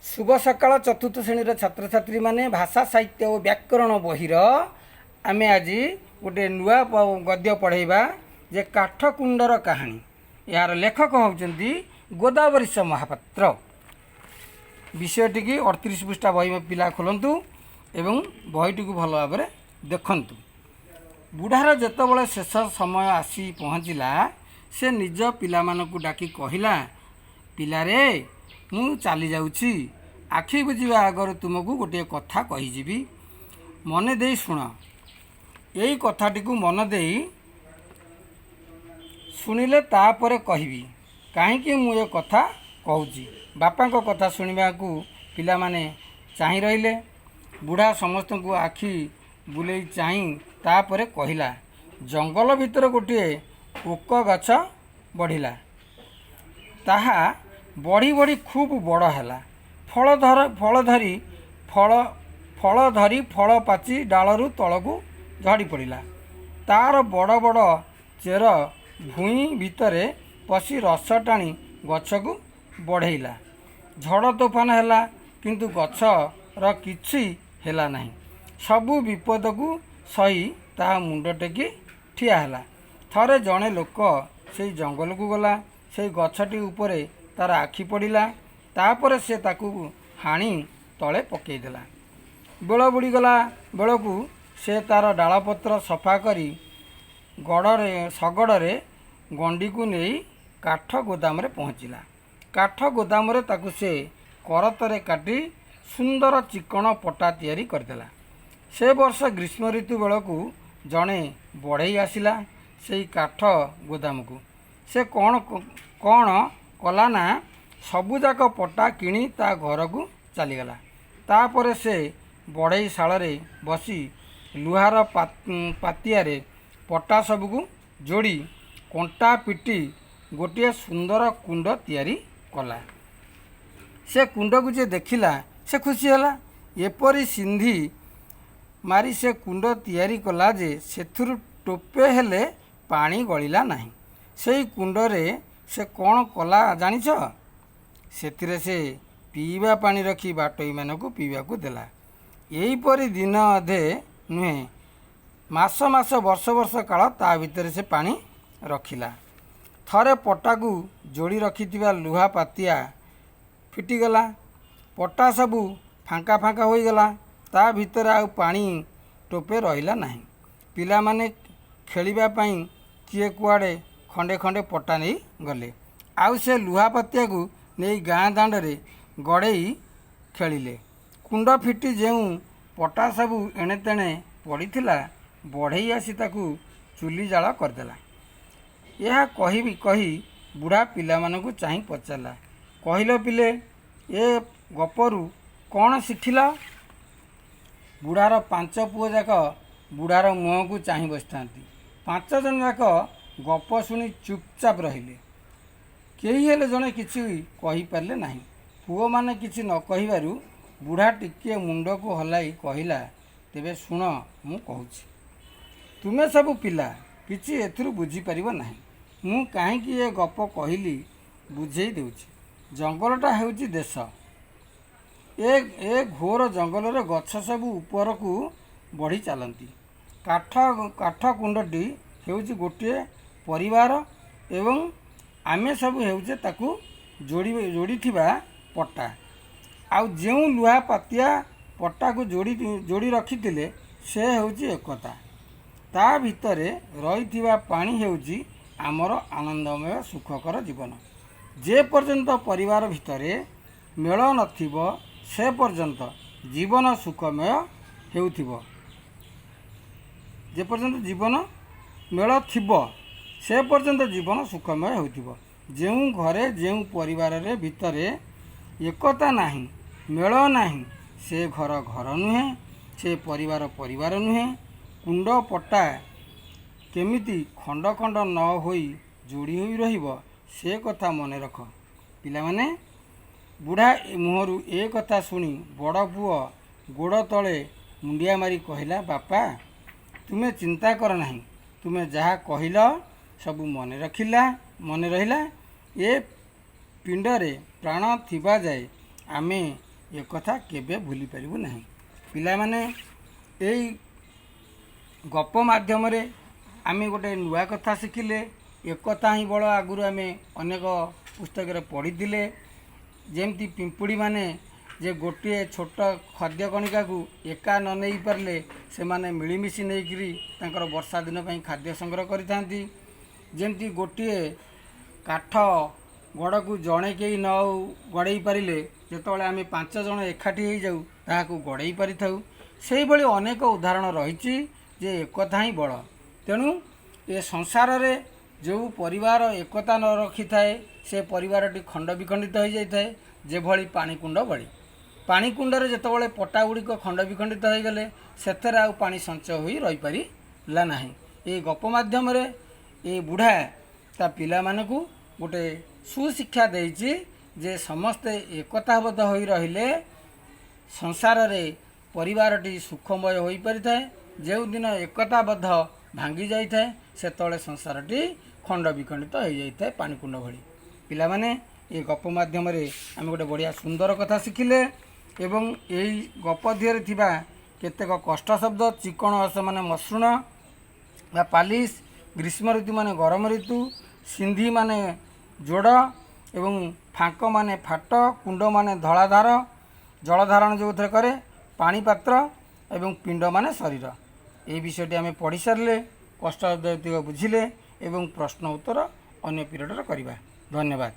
ଶୁଭ ସକାଳ ଚତୁର୍ଥ ଶ୍ରେଣୀର ଛାତ୍ରଛାତ୍ରୀମାନେ। ଭାଷା ସାହିତ୍ୟ ଓ ବ୍ୟାକରଣ ବହିର ଆମେ ଆଜି ଗୋଟେ ନୂଆ ଗଦ୍ୟ ପଢ଼େଇବା ଯେ କାଠକୁଣ୍ଡର କାହାଣୀ। ଏହାର ଲେଖକ ହେଉଛନ୍ତି ଗୋଦାବରୀଶ ମହାପାତ୍ର। ବିଷୟଟିକି 38 ପୃଷ୍ଠା ବହି ପିଲା ଖୋଲନ୍ତୁ ଏବଂ ବହିଟିକୁ ଭଲ ଭାବରେ ଦେଖନ୍ତୁ। ବୁଢ଼ାର ଯେତେବେଳେ ଶେଷ ସମୟ ଆସି ପହଞ୍ଚିଲା, ସେ ନିଜ ପିଲାମାନଙ୍କୁ ଡାକି କହିଲା, "ପିଲାରେ, ମୁଁ ଚାଲି ଯାଉଛି। ଆଖି ବୁଜିବା ଆଗରୁ ତୁମକୁ ଗୋଟିଏ କଥା କହିଯିବି। ମନ ଦେଇ ଶୁଣ। ଏଇ କଥାଟିକୁ ମନ ଦେଇ ଶୁଣିଲେ ତାପରେ କହିବି କାହିଁକି ମୁଁ ଏ କଥା କହୁଛି।" ବାପାଙ୍କ କଥା ଶୁଣିବାକୁ ପିଲାମାନେ ଚାହିଁ ରହିଲେ। ବୁଢ଼ା ସମସ୍ତଙ୍କୁ ଆଖି ବୁଲେଇ ଚାହିଁ ତାପରେ କହିଲା, "ଜଙ୍ଗଲ ଭିତରେ ଗୋଟିଏ ଓକ ଗଛ ବଢ଼ିଲା। ତାହା ବଢ଼ି ବଢ଼ି ଖୁବ୍ ବଡ଼ ହେଲା। ଫଳ ଧରି ଫଳ ପାଚି ଡାଳରୁ ତଳକୁ ଝଡ଼ି ପଡ଼ିଲା। ତାର ବଡ଼ ବଡ଼ ଚେର ଭୂଇଁ ଭିତରେ ପଶି ରସ ଟାଣି ଗଛକୁ ବଢ଼େଇଲା। ଝଡ଼ ତୋଫାନ ହେଲା, କିନ୍ତୁ ଗଛର କିଛି ହେଲା ନାହିଁ। ସବୁ ବିପଦକୁ ସହି ତାହା ମୁଣ୍ଡ ଟେକି ଠିଆ ହେଲା। ଥରେ ଜଣେ ଲୋକ ସେଇ ଜଙ୍ଗଲକୁ ଗଲା। ସେଇ ଗଛଟି ଉପରେ ତାର ଆଖି ପଡ଼ିଲା। ତାପରେ ସେ ତାକୁ ହାଣି ତଳେ ପକେଇଦେଲା। ବେଳ ବୁଡ଼ିଗଲା ବେଳକୁ ସେ ତାର ଡାଳପତ୍ର ସଫା କରି ଗଡ଼ରେ ଶଗଡ଼ରେ ଗଣ୍ଡିକୁ ନେଇ କାଠ ଗୋଦାମରେ ପହଞ୍ଚିଲା। କାଠ ଗୋଦାମରେ ତାକୁ ସେ କରତରେ କାଟି ସୁନ୍ଦର ଚିକଣ ପଟା ତିଆରି କରିଦେଲା। ସେ ବର୍ଷ ଗ୍ରୀଷ୍ମ ଋତୁ ବେଳକୁ ଜଣେ ବଢ଼େଇ ଆସିଲା ସେଇ କାଠ ଗୋଦାମକୁ। ସେ କ'ଣ କଲା ନା, ସବୁଯାକ ପଟା କିଣି ତା ଘରକୁ ଚାଲିଗଲା। ତାପରେ ସେ ବଢ଼େଇ ଶାଳରେ ବସି ଲୁହାର ପାତିଆରେ ପଟା ସବୁକୁ ଯୋଡ଼ି କଣ୍ଟା ପିଟି ଗୋଟିଏ ସୁନ୍ଦର କୁଣ୍ଡ ତିଆରି କଲା। ସେ କୁଣ୍ଡକୁ ଯିଏ ଦେଖିଲା, ସେ ଖୁସି ହେଲା। ଏପରି ସିନ୍ଧି ମାରି ସେ କୁଣ୍ଡ ତିଆରି କଲା ଯେ ସେଥିରୁ ଟୋପେ ହେଲେ ପାଣି ଗଳିଲା ନାହିଁ। ସେଇ କୁଣ୍ଡରେ ସେ କ'ଣ କଲା ଜାଣିଛ? ସେଥିରେ ସେ ପିଇବା ପାଣି ରଖି ବାଟୋଇମାନଙ୍କୁ ପିଇବାକୁ ଦେଲା। ଏହିପରି ଦିନ ଅଧେ ନୁହେଁ, ମାସ ମାସ, ବର୍ଷ ବର୍ଷ କାଳ ତା ଭିତରେ ସେ ପାଣି ରଖିଲା। ଥରେ ପଟାକୁ ଯୋଡ଼ି ରଖିଥିବା ଲୁହା ପାତିଆ ଫିଟିଗଲା। ପଟା ସବୁ ଫାଙ୍କା ଫାଙ୍କା ହୋଇଗଲା। ତା ଭିତରେ ଆଉ ପାଣି ଟୋପେ ରହିଲା ନାହିଁ। ପିଲାମାନେ ଖେଳିବା ପାଇଁ କିଏ କୁଆଡ଼େ ଖଣ୍ଡେ ଖଣ୍ଡେ ପଟା ନେଇ ଗଲେ। ଆଉ ସେ ଲୁହା ପାତିଆକୁ ନେଇ ଗାଁ ଦାଣ୍ଡରେ ଗଡ଼େଇ ଖେଳିଲେ। କୁଣ୍ଡ ଫିଟି ଯେଉଁ ପଟା ସବୁ ଏଣେ ତେଣେ ପଡ଼ିଥିଲା, ବଢ଼େଇ ଆସି ତାକୁ ଚୁଲି ଜାଳ କରିଦେଲା।" ଏହା କହିବି କହି ବୁଢ଼ା ପିଲାମାନଙ୍କୁ ଚାହିଁ ପଚାରିଲା, "କହିଲ ପିଲେ, ଏ ଗପରୁ କ'ଣ ଶିଖିଲ?" ବୁଢ଼ାର ପାଞ୍ଚ ପୁଅ ଯାକ ବୁଢ଼ାର ମୁହଁକୁ ଚାହିଁ ବସିଥାନ୍ତି। ପାଞ୍ଚ ଜଣ ଯାକ ଗପ ଶୁଣି ଚୁପଚାପ ରହିଲେ। କେହି ହେଲେ ଜଣେ କିଛି କହିପାରିଲେ ନାହିଁ। ପୁଅମାନେ କିଛି ନ କହିବାରୁ ବୁଢ଼ା ଟିକିଏ ମୁଣ୍ଡକୁ ହଲାଇ କହିଲା, "ତେବେ ଶୁଣ, ମୁଁ କହୁଛି। ତୁମେ ସବୁ ପିଲା, କିଛି ଏଥିରୁ ବୁଝିପାରିବ ନାହିଁ। ମୁଁ କାହିଁକି ଏ ଗପ କହିଲି, ବୁଝେଇ ଦେଉଛି। ଜଙ୍ଗଲଟା ହେଉଛି ଦେଶ। ଏ ଘୋର ଜଙ୍ଗଲରେ ଗଛ ସବୁ ଉପରକୁ ବଢ଼ି ଚାଲନ୍ତି। କାଠ କୁଣ୍ଡଟି ହେଉଛି ଗୋଟିଏ ପରିବାର ଏବଂ ଆମେ ସବୁ ହେଉଛେ ତାକୁ ଯୋଡ଼ିଥିବା ପଟା। ଆଉ ଯେଉଁ ଲୁହା ପାତିଆ ପଟାକୁ ଯୋଡ଼ି ଯୋଡ଼ି ରଖିଥିଲେ, ସେ ହେଉଛି ଏକତା। ତା ଭିତରେ ରହିଥିବା ପାଣି ହେଉଛି ଆମର ଆନନ୍ଦମୟ ସୁଖକର ଜୀବନ। ଯେ ପର୍ଯ୍ୟନ୍ତ ପରିବାର ଭିତରେ ମେଳ ନଥିବ, ସେ ପର୍ଯ୍ୟନ୍ତ ଜୀବନ ସୁଖମୟ ହେଉଥିବ। ଯେ ପର୍ଯ୍ୟନ୍ତ ଜୀବନ ମେଳ ଥିବ, ସେ ପର୍ଯ୍ୟନ୍ତ ଜୀବନ ସୁଖମୟ ହେଉଥିବ। ଯେଉଁ ଘରେ, ଯେଉଁ ପରିବାରରେ ଭିତରେ ଏକତା ନାହିଁ, ମେଳ ନାହିଁ, ସେ ଘର ଘର ନୁହେଁ, ସେ ପରିବାର ପରିବାର ନୁହେଁ। କୁଣ୍ଡ ପଟା କେମିତି ଖଣ୍ଡ ଖଣ୍ଡ ନ ହୋଇ ଯୋଡ଼ି ହୋଇ ରହିବ, ସେ କଥା ମନେ ରଖ ପିଲାମାନେ।" ବୁଢ଼ା ମୁହଁରୁ ଏ କଥା ଶୁଣି ବଡ଼ ପୁଅ ଗୋଡ଼ ତଳେ ମୁଣ୍ଡିଆ ମାରି କହିଲା, "ବାପା, ତୁମେ ଚିନ୍ତା କର ନାହିଁ। ତୁମେ ଯାହା କହିଲ ସବୁ ମନେ ରହିଲା। ଏ ପିଣ୍ଡରେ ପ୍ରାଣ ଥିବା ଯାଏ ଆମେ ଏକଥା କେବେ ଭୁଲି ପାରିବୁ ନାହିଁ। ପିଲାମାନେ, ଏଇ ଗପ ମାଧ୍ୟମରେ ଆମେ ଗୋଟେ ନୂଆ କଥା ଶିଖିଲେ। ଏକତା ହିଁ ବଳ ଆଗରୁ ଆମେ ଅନେକ ପୁସ୍ତକରେ ପଢ଼ିଥିଲେ। ଯେମିତି ପିମ୍ପୁଡ଼ିମାନେ ଯେ ଗୋଟିଏ ଛୋଟ ଖାଦ୍ୟ କଣିକାକୁ ଏକା ନ ନେଇପାରିଲେ ସେମାନେ ମିଳିମିଶି ନେଇକରି ତାଙ୍କର ବର୍ଷା ଦିନ ପାଇଁ ଖାଦ୍ୟ ସଂଗ୍ରହ କରିଥାନ୍ତି। ଯେମିତି ଗୋଟିଏ କାଠ ଗଡ଼କୁ ଜଣେ କେହି ନ ଗଡ଼େଇ ପାରିଲେ, ଯେତେବେଳେ ଆମେ 5 ଜଣ ଏକାଠି ହେଇଯାଉ, ତାହାକୁ ଗଡ଼େଇ ପାରିଥାଉ। ସେଇଭଳି ଅନେକ ଉଦାହରଣ ରହିଛି ଯେ ଏକତା ହିଁ ବଳ। ତେଣୁ ଏ ସଂସାରରେ ଯେଉଁ ପରିବାର ଏକତା ନ ରଖିଥାଏ, ସେ ପରିବାରଟି ଖଣ୍ଡ ବିଖଣ୍ଡିତ ହୋଇଯାଇଥାଏ। ଯେଭଳି ପାଣିକୁଣ୍ଡ ଭଳି, ପାଣିକୁଣ୍ଡରେ ଯେତେବେଳେ ପଟା ଗୁଡ଼ିକ ଖଣ୍ଡ ବିଖଣ୍ଡିତ ହୋଇଗଲେ, ସେଥିରେ ଆଉ ପାଣି ସଞ୍ଚୟ ହୋଇ ରହିପାରିଲା ନାହିଁ। ଏଇ ଗପ ମାଧ୍ୟମରେ ଏ ବୁଢ଼ା ତା ପିଲାମାନଙ୍କୁ ଗୋଟେ ସୁଶିକ୍ଷା ଦେଇଛି ଯେ ସମସ୍ତେ ଏକତାବଦ୍ଧ ହୋଇ ରହିଲେ ସଂସାରରେ ପରିବାରଟି ସୁଖମୟ ହୋଇପାରିଥାଏ। ଯେଉଁଦିନ ଏକତାବଦ୍ଧ ଭାଙ୍ଗି ଯାଇଥାଏ, ସେତେବେଳେ ସଂସାରଟି ଖଣ୍ଡ ବିଖଣ୍ଡିତ ହୋଇଯାଇଥାଏ ପାଣିକୁଣ୍ଡ ଭଳି। ପିଲାମାନେ, ଏ ଗପ ମାଧ୍ୟମରେ ଆମେ ଗୋଟେ ବଢ଼ିଆ ସୁନ୍ଦର କଥା ଶିଖିଲେ ଏବଂ ଏଇ ଗପ ଦିହରେ ଥିବା କେତେକ କଷ୍ଟ ଶବ୍ଦ, ଚିକଣ ଅସ ମାନେ ମସୃଣ ବା ପାଲିସ, ଗ୍ରୀଷ୍ମ ଋତୁ ମାନେ ଗରମ ଋତୁ, ସିନ୍ଧି ମାନେ ଯୋଡ଼ ଏବଂ ଫାଙ୍କ ମାନେ ଫାଟ, କୁଣ୍ଡ ମାନେ ଧଳାଧାର ଜଳଧାରଣ ଯେଉଁଥିରେ କରେ ପାଣିପାତ୍ର ଏବଂ ପିଣ୍ଡ ମାନେ ଶରୀର। ଏହି ବିଷୟଟି ଆମେ ପଢ଼ି ସାରିଲେ, କଷ୍ଟ ବୁଝିଲେ ଏବଂ ପ୍ରଶ୍ନ ଉତ୍ତର ଅନ୍ୟ ପିରିୟଡ଼ରେ କରିବା। ଧନ୍ୟବାଦ।